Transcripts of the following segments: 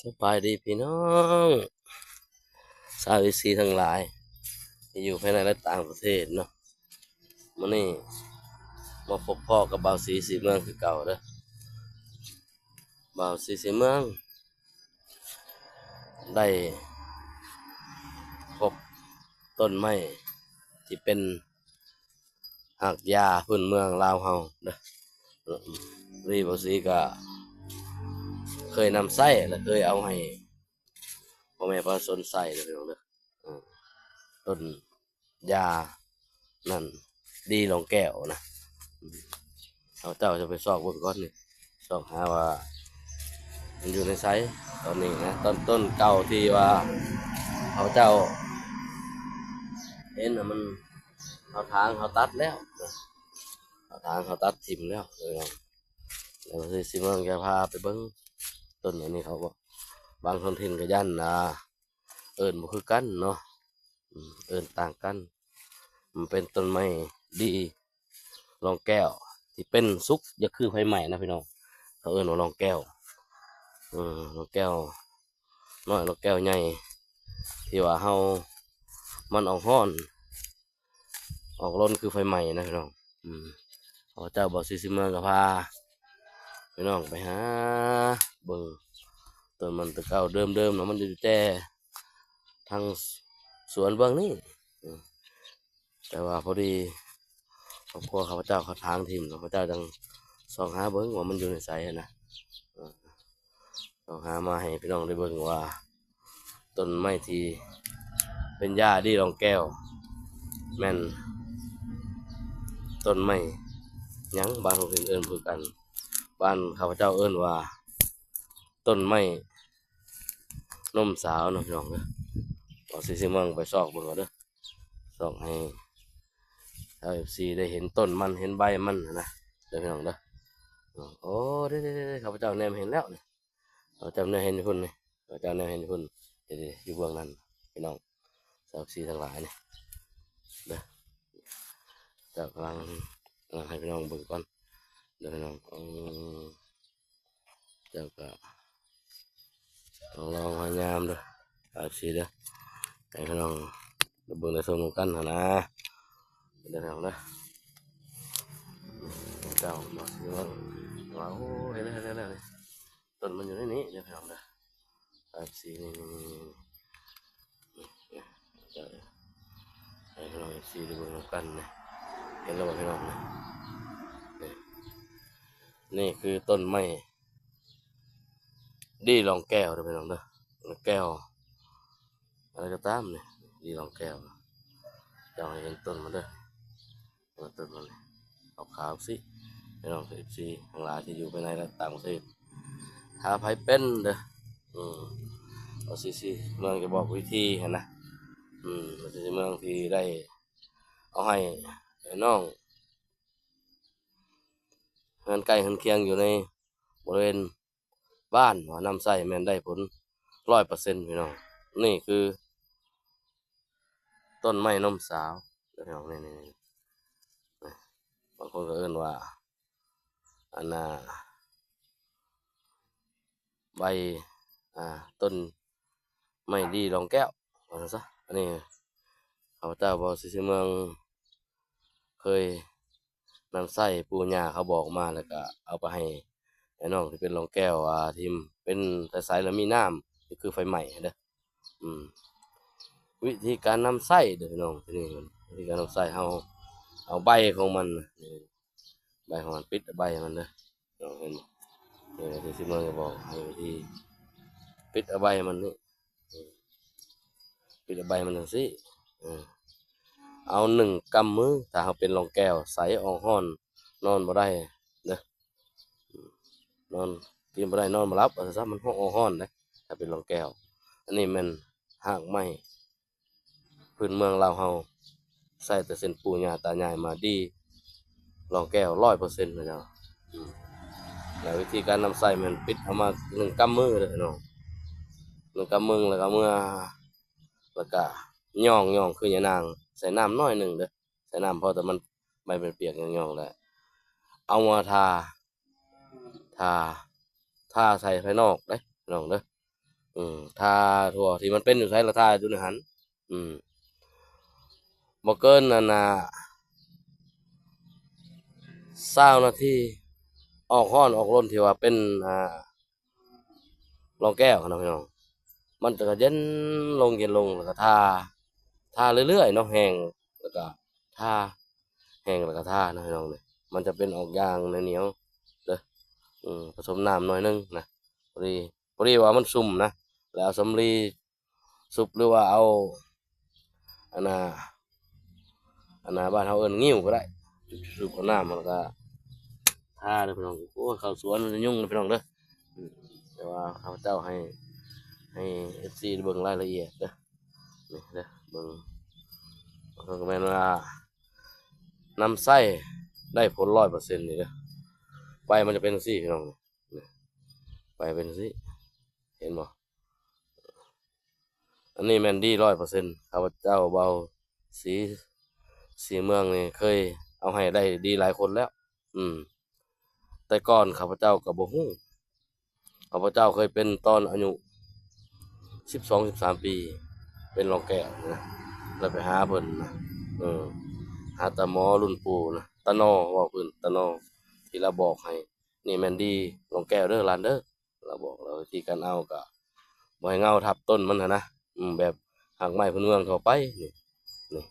ສະບາຍດີພີ່ນ້ອງຊາວເອຟຊີທັງຫຼາຍ ທີ່ຢູ່ພາຍໃນ ແລະ ຕ່າງປະເທດເນາະ. ມື້ນີ້ມາພົບພໍ້ກັບບ່າວສີສີເມືອງຄືເກົ່າເດີ. ບ່າວສີສີເມືອງໄດ້ພົບຕົ້ນໄມ້ທີ່ເປັນຮາກຢາພື້ນເມືອງລາວເຮົາເດີ. ນີ້ບ່າວສີກໍເຄີຍນຳໃຊ້ ແລະ ເຄີຍເອົາໃຫ້ພໍ່ແມ່ປະຊາຊົນໃຊ້ເດີ ພີ່ນ້ອງເດີ. ຕົ້ນ ຢານັ້ນ ດີຫຼອງແກ້ວນະ. ເຮົາເຈົ້າຈະໄປຊອກເບິ່ງກ່ອນນີ້ ຊອກຫາວ່າມັນຢູ່ໃນໃສຕອນນີ້ນະ. ຕອນຕົ້ນເກົ່າທີ່ວ່າເຮົາເຈົ້າເຫັນນະ ມັນ ເຮົາຖາງເຮົາຕັດແລ້ວນະ ເຮົາຖາງເຮົາຕັດຖິ້ມແລ້ວ. ເອີ ດຽວຊິ ຊິເບິ່ງ ຈະພາໄປເບິ່ງຕົ້ນອັນນີ້ ເຂົາບາງທ້ອງຖິ່ນກໍຢ້ານ ອ່າ ເອີ້ນບໍ່ຄືກັນເນາະ ອືມ ເອີ້ນຕ່າງກັນ. ມັນເປັນຕົ້ນໄມ້ດີຫຼອງແກ້ວ ທີ່ເປັນສຸກຢາກຄືໄຟໄໝ້ນະພີ່ນ້ອງ. ເຂົາເອີ້ນວ່າຫຼອງແກ້ວ ເອີ ຫຼອງແກ້ວນ້ອຍ ຫຼອງແກ້ວໃຫຍ່ ທີ່ວ່າເຮົາ ມັນອອກຮ້ອນ ອອກລົນຄືໄຟໄໝ້ນະພີ່ນ້ອງ. ອືມ ເຂົາເຈົ້າ ບ່າວສີສີເມືອງກໍພາພີ່ນ້ອງໄປຫາເບິ່ງຕົ້ນມັນແຕ່ເກົ່າເດີມໆນະ ມັນຢູ່ແຕ່ທາງສວນເບື້ອງນີ້. ອືມ ແຕ່ວ່າພໍດີຄອບຄົວຂ້າພະເຈົ້າເຂົາຖາງຖິ້ມ ຂ້າພະເຈົ້າຈັ່ງຊອກຫາເບິ່ງວ່າມັນຢູ່ໃນໃສຫັ້ນນະ. ເອີ ຕ້ອງຫາມາໃຫ້ພີ່ນ້ອງໄດ້ເບິ່ງວ່າ ຕົ້ນໄມ້ທີ່ເປັນຢາດີຫຼອງແກ້ວ ແມ່ນຕົ້ນໄມ້ຫຍັງ ບ້ານຂອງເພິ່ນເອີ້ນຄືກັນ. ບ້ານຂ້າພະເຈົ້າເອີ້ນວ່າ ຕົ້ນໄມ້ນົມສາວເນາະ ພີ່ນ້ອງເດີ. ເອົາຊິ ຊິເບິ່ງໄປຊອກເບິ່ງເອົາເດີ ຊອກໃຫ້ຊາວເອັຟຊີໄດ້ເຫັນຕົ້ນມັນ ເຫັນໃບມັນນະ ເດີພີ່ນ້ອງເດີ. ໂອ້ ເດ້ໆໆ ຂ້າພະເຈົ້າແນມເຫັນແລ້ວນີ້ ຂ້າພະເຈົ້າແນມເຫັນຢູ່ພຸ້ນນີ້ ຂ້າພະເຈົ້າແນມເຫັນຢູ່ພຸ້ນ ເດ້ໆ ຢູ່ເບື້ອງນັ້ນ ພີ່ນ້ອງຊາວເອັຟຊີທັງຫຼາຍນີ້ເດີ. ເຈົ້າກຳລັງ ກຳລັງໃຫ້ພີ່ນ້ອງເບິ່ງກ່ອນເດີພີ່ນ້ອງ. ເອີ ເຈົ້າກະຕ້ອງລອງພະຍາຍາມເດີ ເອັຟຊີເດີ ໃຫ້ພີ່ນ້ອງໄດ້ເບິ່ງໄດ້ຊົມນຳກັນຫັ້ນນະ ເດີພີ່ນ້ອງເດີ. ເຈົ້າມາຊິເບິ່ງວ່າ ໂອ້ ເຫັນແລ້ວ ເຫັນແລ້ວ ເຫັນແລ້ວນີ້ ຕົ້ນມັນຢູ່ໃນນີ້ເດີພີ່ນ້ອງເດີ ເອັຟຊີ ນີ້ ນີ້ ນີ້ ນີ້ ເຈົ້າ ໃຫ້ພີ່ນ້ອງເອັຟຊີໄດ້ເບິ່ງນຳກັນນີ້ ເຫັນແລ້ວບໍ່ພີ່ນ້ອງນີ້ ນີ້ ນີ້ຄືຕົ້ນໄມ້ ດີຫຼອງແກ້ວເດີພີ່ນ້ອງເດີ ແກ້ວ ອະໄລກໍຕາມນີ້ ດີຫຼອງແກ້ວ. ເຈົ້າໃຫ້ເຫັນຕົ້ນມັນເດີ ເບິ່ງຕົ້ນມັນນີ້ ຂາວໆ ຊີ້ ພີ່ນ້ອງເອັຟຊີທັງຫຼາຍທີ່ຢູ່ພາຍໃນ ແລະ ຕ່າງປະເທດ ຖ້າໃຜເປັນເດີ ອືມ ວ່າຊິ ຊິເມືອງຈະບອກວິທີຫັ້ນນະ ອືມ ວ່າຊິເມືອງທີ່ໄດ້ເອົາໃຫ້ ໃຫ້ນ້ອງ ເຮືອນໃກ້ເຮືອນຄຽງຢູ່ໃນບໍລິເວນ ບ້ານວ່ານຳໃຊ້ແມ່ນໄດ້ຜົນຮ້ອຍເປີເຊັນ ພີ່ນ້ອງ. ນີ້ຄືຕົ້ນໄມ້ນົມສາວ ພີ່ນ້ອງ ນີ້ ນີ້ ນີ້ ບາງຄົນກໍເອີ້ນວ່າ ອັນນ່າ ໃບ ອ່າ ຕົ້ນໄມ້ດີຫຼອງແກ້ວ ວ່າຊັ້ນຊະ. ອັນນີ້ຂ້າພະເຈົ້າ ບໍ່ ຊິ ຊິເມືອງ ເຄີຍນຳໃຊ້ ປູ່ຍ່າເຂົາບອກມາ ແລ້ວກະເອົາໄປໃຫ້ ໃຫ້ນ້ອງທີ່ເປັນຫຼອງແກ້ວ ອ່າ ທີ່ເປັນໃສໆ ແລ້ວມີນ້ຳ ຄືໄຟໄໝ້ເດີ. ອືມ ວິທີການນຳໃຊ້ເດີພີ່ນ້ອງ ທີ່ນີ້ມັນ ວິທີການນຳໃຊ້ ເຮົາເອົາໃບຂອງມັນ ນີ້ ໃບຂອງມັນ ປິດໃບມັນເດີ ເຫັນບໍ່? ເອີ ທີ່ຊິເມືອງຈະບອກໃຫ້ວິທີປິດເອົາໃບມັນນີ້ ປິດເອົາໃບມັນຈັ່ງຊີ້ ເອີ ເອົາໜຶ່ງກຳມື. ຖ້າເຮົາເປັນຫຼອງແກ້ວ ໃສອອກຮ້ອນ ນອນບໍ່ໄດ້ເດີ ນອນກິນບໍ່ໄດ້ ນອນບໍ່ຫຼັບ ວ່າຊັ້ນຊະ ມັນອອກຮ້ອນເດ້ ຖ້າເປັນຫຼອງແກ້ວ. ອັນນີ້ແມ່ນຮາກໄມ້ ພື້ນເມືອງລາວເຮົາ ໃຊ້ແຕ່ເຊັ່ນປູ່ຍ່າຕາຍາຍມາ ດີຫຼອງແກ້ວຮ້ອຍເປີເຊັນ ເຂົາເຈົ້າ. ອືມ ແລ້ວວິທີການນຳໃຊ້ແມ່ນປິດເອົາມາໜຶ່ງກຳມືເດີເນາະ ໜຶ່ງກຳມື ແລ້ວກໍເມືອ ແລ້ວກໍຫຍ້ອງ ຫຍ້ອງຄືຍານາງ ໃສ່ນ້ຳໜ້ອຍໜຶ່ງເດີ ໃສ່ນ້ຳພໍແຕ່ມັນ ໃບມັນປຽກ ຫຍ້ອງໆ ແລ້ວເອົາມາທາ ທາ ທາໃສ່ພາຍນອກເດ້ ພີ່ນ້ອງເດີ. ເອີ ທາທົ່ວທີ່ມັນເປັນຢູ່ໃສລະ ທາຢູ່ໃນຫັ້ນ. ອືມ ບໍ່ເກີນອັນນ່າ ຊາວນາທີ ອອກຮ້ອນອອກລົນທີ່ວ່າເປັນ ອ່າ ລອງແກ້ວຫັ້ນນະພີ່ນ້ອງ ມັນຈະກະເຢັນລົງ ເຢັນລົງ ແລ້ວກະທາ ທາເລື້ອຍໆເນາະ ແຫ້ງ ແລ້ວກະທາ ແຫ້ງແລ້ວກະທານະພີ່ນ້ອງເອີຍ. ມັນຈະເປັນອອກຢ່າງໜຽວໆເດີ ອືມ ປະສົມນ້ຳໜ້ອຍໜຶ່ງນະ ພໍດີ ພໍດີວ່າມັນຊຸ່ມນະ ແລ້ວເອົາສຳລີ ສຸບ ຫຼືວ່າເອົາ ອັນນ່າ ອັນນ່າ ບ້ານເຮົາເອີ້ນງິ້ວກໍໄດ້ ສຸບເອົານ້ຳ ແລ້ວກໍທາເດີພີ່ນ້ອງ. ໂອ້ຍ ເຂົ້າສວນມັນຈະຍຸງເດີພີ່ນ້ອງເດີ ອືມ ແຕ່ວ່າຂ້າພະເຈົ້າໃຫ້ ໃຫ້ເອັຟຊີເບິ່ງລາຍລະອຽດເດີ ນີ້ເດີ ເບິ່ງ ເພິ່ນກໍແມ່ນວ່ານຳໃຊ້ໄດ້ຜົນຮ້ອຍເປີເຊັນນີ້ເດີ. ໃບມັນຈະເປັນຈັ່ງຊີ້ພີ່ນ້ອງ ນີ້ ໃບເປັນຈັ່ງຊີ້ ເຫັນບໍ່? ອັນນີ້ແມ່ນດີຮ້ອຍເປີເຊັນ ຂ້າພະເຈົ້າເບົາສີ ສີເມືອງນີ້ເຄີຍເອົາໃຫ້ໄດ້ດີຫຼາຍຄົນແລ້ວ ອືມ ແຕ່ກ່ອນຂ້າພະເຈົ້າກໍບໍ່ຮູ້ ຂ້າພະເຈົ້າເຄີຍເປັນຕອນອາຍຸສິບສອງ ສິບສາມປີ ເປັນລອງແກ້ວນະ ແລ້ວໄປຫາເພິ່ນນະ ເອີ ຫາຕາໝໍລຸ້ນປູ່ນະ ຕາໜໍ ເວົ້າພື້ນຕາໜໍ ທີ່ລາວບອກໃຫ້ ນີ້ແມ່ນດີລອງແກ້ວເດີຫຼານເດີ ລາວບອກ ແລ້ວວິທີການເອົາກະບໍ່ໃຫ້ເຫງົ້າທັບຕົ້ນມັນຫັ້ນນະ ອືມ ແບບຮາກໄມ້ພື້ນເມືອງທົ່ວໄປ ນີ້ ນີ້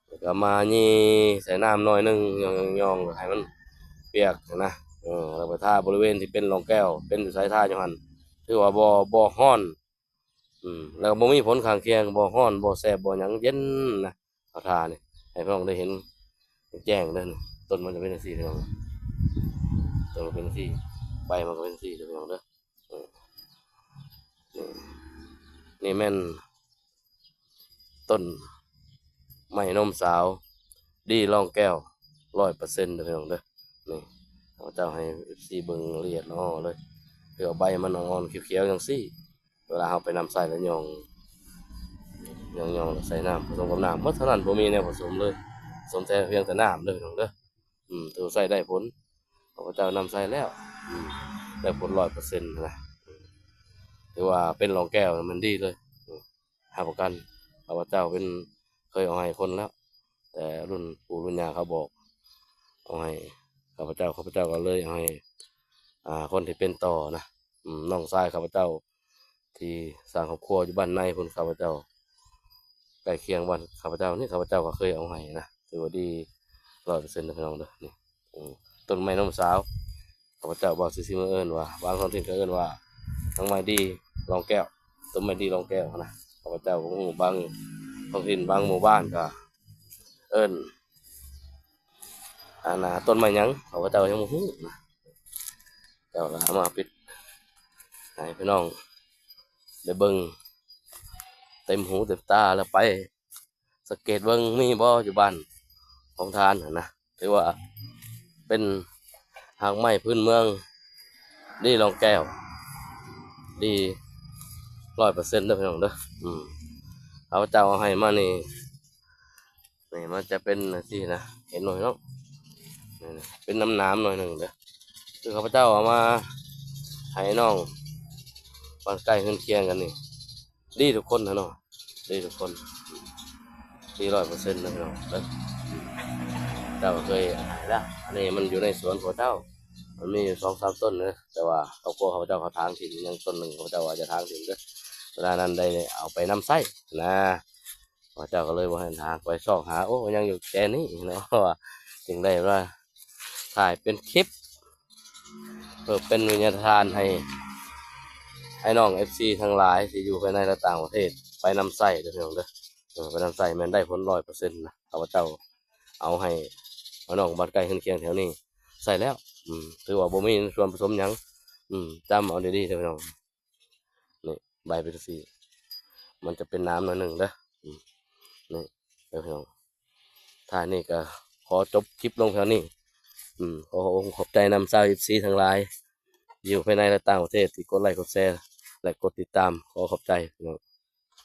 ແລ້ວກະມາຢີ່ໃສ່ນ້ຳໜ້ອຍໜຶ່ງ ຍ່ອງໆໆ ໃຫ້ມັນປຽກຫັ້ນນະ ເອີ ແລ້ວໄປທາບໍລິເວນທີ່ເປັນລອງແກ້ວ ເປັນຢູ່ໃສທາຢູ່ຫັ້ນ ຖືວ່າບໍ່ ບໍ່ຮ້ອນ ອືມ ແລ້ວກໍບໍ່ມີຜົນຂ້າງຄຽງ ບໍ່ຮ້ອນ ບໍ່ແສບ ບໍ່ຫຍັງ ເຢັນນະ. ເອົາທານີ້ໃຫ້ພີ່ນ້ອງໄດ້ເຫັນແຈ້ງເດີ ຕົ້ນມັນຈະເປັນຈັ່ງຊີ້ພີ່ນ້ອງ ຕົ້ນມັນເປັນຈັ່ງຊີ້ ໃບມັນກໍເປັນຈັ່ງຊີ້ເດີພີ່ນ້ອງເດີ ເອີ ນີ້ ນີ້ແມ່ນຕົ້ນໄມ້ນົມສາວ ດີລອງແກ້ວຮ້ອຍເປີເຊັນເດີພີ່ນ້ອງເດີ. ນີ້ຂ້າພະເຈົ້າໃຫ້ເອັຟຊີເບິ່ງລະອຽດຫຼໍ່ເລີຍ ຄືເອົາໃບມັນອ່ອນໆຂຽວໆຈັ່ງຊີ້ ເວລາເຮົາໄປນຳໃຊ້ແລ້ວຫຍ້ອງ ຫຍ້ອງໆ ແລ້ວໃສ່ນ້ຳ ປະສົມກັບນ້ຳໝົດເທົ່ານັ້ນ ບໍ່ມີແນວປະສົມເລີຍ ປະສົມແຕ່ພຽງແຕ່ນ້ຳເດີພີ່ນ້ອງເດີ. ອືມ ຖືວ່າໃຊ້ໄດ້ຜົນ ຂ້າພະເຈົ້ານຳໃຊ້ແລ້ວ ອືມ ໄດ້ຜົນຮ້ອຍເປີເຊັນນະ ຖືວ່າເປັນລອງແກ້ວມັນດີເລີຍ ອືມ ຮັບປະກັນ ຂ້າພະເຈົ້າເປັນ ເຄີຍເອົາໃຫ້ຄົນແລ້ວ ແຕ່ລຸ້ນປູ່ລຸ້ນຍ່າເຂົາບອກເອົາໃຫ້ຂ້າພະເຈົ້າ ຂ້າພະເຈົ້າກໍເລີຍເອົາໃຫ້ ອ່າ ຄົນທີ່ເປັນຕໍ່ນະ ອືມ ນ້ອງຊາຍຂ້າພະເຈົ້າ ທີ່ສ້າງຄອບຄົວຢູ່ບ້ານໃນພຸ້ນ ຂ້າພະເຈົ້າ ໃກ້ຄຽງບ້ານຂ້າພະເຈົ້ານີ້ ຂ້າພະເຈົ້າກໍເຄີຍເອົາໃຫ້ນະ ຖືວ່າດີຮ້ອຍເປີເຊັນເດີພີ່ນ້ອງເດີ. ນີ້ ອືມ ຕົ້ນໄມ້ນົມສາວ ຂ້າພະເຈົ້າເວົ້າຊື່ໆ ເອີ້ນວ່າ ບາງທ້ອງຖິ່ນກໍເອີ້ນວ່າ ທັງໄມ້ດີລອງແກ້ວ ຕົ້ນໄມ້ດີລອງແກ້ວນະ ຂ້າພະເຈົ້າບໍ່ຮູ້ ບາງທ້ອງຖິ່ນ ບາງໝູ່ບ້ານກໍເອີ້ນ ອັນນ່າ ຕົ້ນໄມ້ຫຍັງ ຂ້າພະເຈົ້າຍັງບໍ່ຮູ້ນະ ເຈົ້າກໍເອົາມາປິດໃຫ້ພີ່ນ້ອງໄດ້ເບິ່ງເຕັມຫູເຕັມຕາ ແລ້ວໄປສັງເກດເບິ່ງມີບໍ່ຢູ່ບ້ານຂອງທ່ານຫັ້ນນະ. ຖືວ່າເປັນຮາກໄມ້ພື້ນເມືອງ ດີລອງແກ້ວ ດີຮ້ອຍເປີເຊັນເດີພີ່ນ້ອງເດີ. ອືມ ເຂົາເຈົ້າເອົາໃຫ້ມານີ້ ນີ້ມັນຈະເປັນຈັ່ງຊີ້ນະ ເຫັນບໍ່ພີ່ນ້ອງ? ນີ້ ເປັນໜາມໆ ໜ້ອຍໜຶ່ງເດີ ຄືຂ້າພະເຈົ້າເອົາມາໃຫ້ນ້ອງບ້ານໃກ້ເຮືອນຄຽງກັນນີ້ ດີທຸກຄົນນະເນາະ ດີທຸກຄົນ ດີຮ້ອຍເປີເຊັນນະພີ່ນ້ອງເດີ. ເຈົ້າເຄີຍໃຫ້ລະ ອັນນີ້ມັນຢູ່ໃນສວນຂອງເຈົ້າ ມັນມີຢູ່ສອງສາມຕົ້ນເດີ ແຕ່ວ່າຄອບຄົວຂ້າພະເຈົ້າເຂົາຖາງຖິ້ມ ຍັງຕົ້ນໜຶ່ງ ຂ້າພະເຈົ້າວ່າຈະຖາງຖິ້ມເດີ ເວລານັ້ນໄດ້ເອົາໄປນຳໃຊ້ນະ. ພະເຈົ້າກໍເລີຍບໍ່ໃຫ້ຫາໄປຊອກຫາ ໂອ້ ຍັງຢູ່ແຈນີ້ເນາະ ວ່າຈຶ່ງໄດ້ວ່າຖ່າຍເປັນຄລິບ ເພື່ອເປັນວິທະຍາທານໃຫ້ ໃຫ້ນ້ອງເອັຟຊີທັງຫຼາຍທີ່ຢູ່ພາຍໃນ ແລະ ຕ່າງປະເທດ ໄປນຳໃຊ້ເດີພີ່ນ້ອງເດີ. ເອີ ໄປນຳໃຊ້ແມ່ນໄດ້ຜົນຮ້ອຍເປີເຊັນນະ ຂ້າພະເຈົ້າເອົາໃຫ້ພີ່ນ້ອງບ້ານໃກ້ເຮືອນຄຽງແຖວນີ້ໃຊ້ແລ້ວ ອືມ ຖືວ່າບໍ່ມີສ່ວນປະສົມຫຍັງ ອືມ ຈຳເອົາດີໆເດີພີ່ນ້ອງ. ນີ້ ໃບເປັນຈັ່ງຊີ້ ມັນຈະເປັນໜາມໜ້ອຍໜຶ່ງເດີ ອືມ ນີ້ເດີພີ່ນ້ອງ. ທ້າຍນີ້ກໍຂໍຈົບຄລິບລົງເທົ່ານີ້ ອືມ ຂໍຂອບອົກຂອບໃຈນຳຊາວເອັຟຊີທັງຫຼາຍ ຢູ່ພາຍໃນ ແລະ ຕ່າງປະເທດ ທີ່ກົດໄລ ກົດແຊ ແລະ ກົດຕິດຕາມ ຂໍຂອບໃຈພີ່ນ້ອງ.